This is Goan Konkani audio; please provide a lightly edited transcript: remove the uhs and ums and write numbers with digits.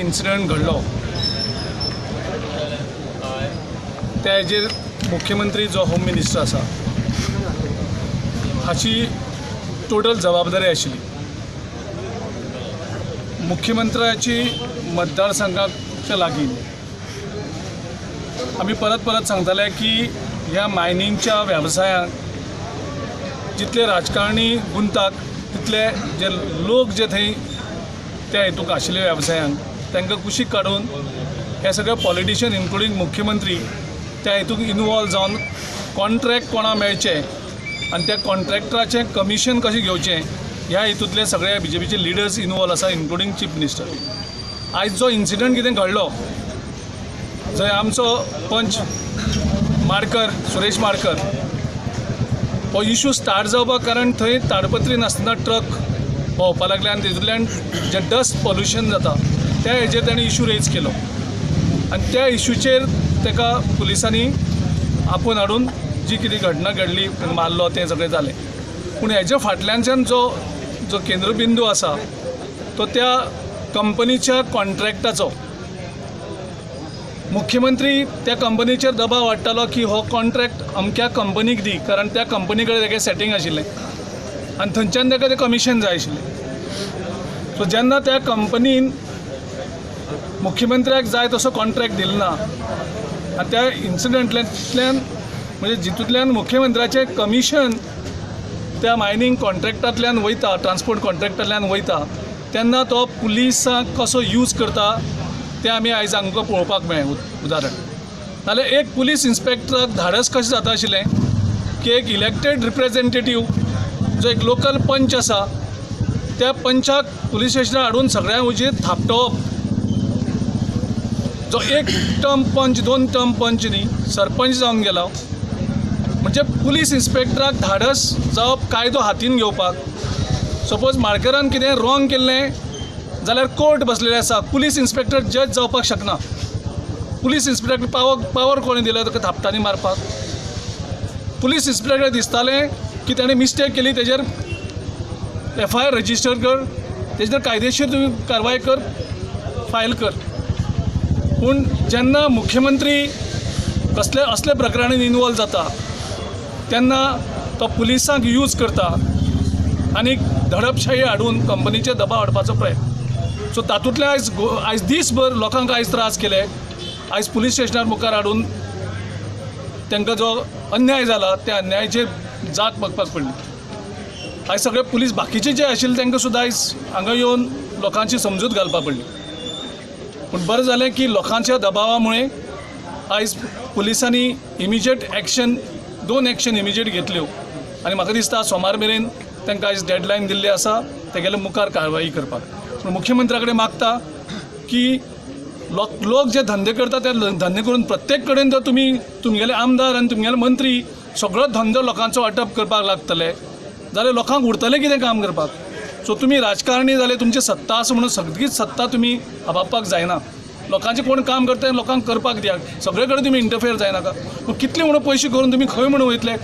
इन्सिडंट घडलो त्या हेजेर मुख्यमंत्री जो होम मिनिस्टर आसा हाची टोटल जबाबदारी आशिल्ली. मुख्यमंत्र्याची मतदारसंघाच्या लागीं आमी परत परत सांगताले की ह्या मायनिंगच्या वेवसायांत जितले राजकारणी गुंतात तितले जे लोक जे थंय त्या हेतूक आशिल्ले वेवसायांक तांकां कुशीक काडून हे सगळे पॉलिटिशियन इन्क्लुडींग मुख्यमंत्री त्या हेतूक इनवॉल्व जावन कॉन्ट्रॅक्ट कोणा मेळचें आनी त्या कॉन्ट्रॅक्टराचें कमिशन कशें घेवचें ह्या हेतूंतले सगळे बीजेपीचे लिडर्स इनवॉल्व आसा, इन्क्लुडींग चीफ मिनिस्टर. आयज जो इन्सिडंट कितें घडलो जंय आमचो पंच माडकर, सुरेश माडकर, हो इशू स्टार्ट जावपाक कारण थंय ताडपत्री नासतना ट्रक भोंवपाक लागले आनी तितूंतल्यान जें डस्ट पॉल्युशन जाता त्या हेजेर ताणें इशू रेज केलो आनी त्या इशूचेर ताका पुलिसांनी आपोवन हाडून जी कितें घटना घडली, मारलो, तें सगळें जालें. पूण हेज्या फाटल्यानच्यान जो जो केंद्रबिंदू आसा तो त्या कंपनीच्या कॉन्ट्रॅक्टाचो. मुख्यमंत्री त्या कंपनीचेर दबाव हाडटालो की हो कॉन्ट्रॅक्ट अमक्या कंपनीक दी, कारण त्या कंपनी कडेन तेगेलें सेटींग आशिल्लें आनी थंयच्यान ताका तें कमिशन जाय आशिल्लें. सो जेन्ना त्या कंपनीन मुख्यमंत्र्याक जाय तसो कॉन्ट्रॅक्ट दिलो ना आनी त्या इन्सिडंटांतल्यान म्हणजे जितूंतल्यान मुख्यमंत्र्याचें कमिशन त्या मायनींग कॉन्ट्रॅक्टांतल्यान वयता, ट्रान्सपोर्ट कॉन्ट्रॅक्टांतल्यान वयता, तेन्ना तो पुलिसांक कसो यूज करता तें आमी आयज आमकां पळोवपाक मेळ्ळें उदाहरण. नाल्यार एक पुलीस इन्स्पेक्टराक धाडस कशें जाता आशिल्लें की एक इलेक्टेड रिप्रेजेंटेटीव जो एक लोकल पंच आसा त्या पंचाक पुलीस स्टेशनार हाडून सगळ्यां हुजीर थापटोवप, जो एक टर्म पंच, दोन टर्म पंच न्ही, सरपंच जावन गेलो. म्हणजे पुलीस इन्स्पेक्टराक धाडस जावप कायदो हातीन घेवपाक. सपोज माडकरान कितें रॉंग केल्लें जाल्यार कोर्ट बसलेलें आसा, पुलीस इन्स्पेक्टर जज जावपाक शकना. पुलीस इन्स्पेक्टर पावर कोणें दिला ताका थापटांनी मारपाक? पुलीस इन्स्पेक्टर दिसतालें की ताणें मिस्टेक केली, तेजेर एफआयआर रजिस्टर कर, तेजेर कायदेशीर तुमी कारवाय कर, फायल कर. पूण जेन्ना मुख्यमंत्री कसले असले प्रकरणान इनवॉल्व जाता तेन्ना तो पुलिसांक यूज करता आनी दडपशाही हाडून कंपनीचेर दबाव हाडपाचो प्रयत्न. सो तातूंतल्यान आयज दीसभर लोकांक आयज त्रास केले. आयज पुलीस स्टेशनार मुखार हाडून तांकां जो अन्याय जाला त्या अन्यायाचेर जाग बघपाक पडली. आयज सगळे पुलीस बाकीचे जे आशिल्ले तांकां सुद्दां आयज हांगा येवन लोकांची समजूत घालपाक पडली. पूण बरें जालें की लोकांच्या दबावा मुळे आयज पुलिसांनी इमिजिएट एक्शन, दोन एक्शन इमिजिएट घेतल्यो आनी म्हाका दिसता सोमार मेरेन तांकां आयज डेडलायन दिल्ली आसा तेगेले मुखार कारवाई करपाक. पूण मुख्यमंत्र्या कडेन मागता की लोक जे धंदे करता ते धंदे करून प्रत्येक कडेन जर तुमी तुमगेले आमदार आनी तुमगेले मंत्री सगळो धंदो लोकांचो अटप करपाक लागतले जाल्यार लोकांक उरतलें कितें काम करपाक? सो तुमी राजकारणी जाले, तुमची सत्ता आसा म्हणून सगळीच सत्ता तुमी हाबाबपाक जायना. लोकांचें कोण काम करता लोकांक करपाक दियात, सगळे कडेन तुमी इंटरफेयर जायनाका. पूण कितले म्हणून पयशे करून तुमी खंय म्हणून वयतले?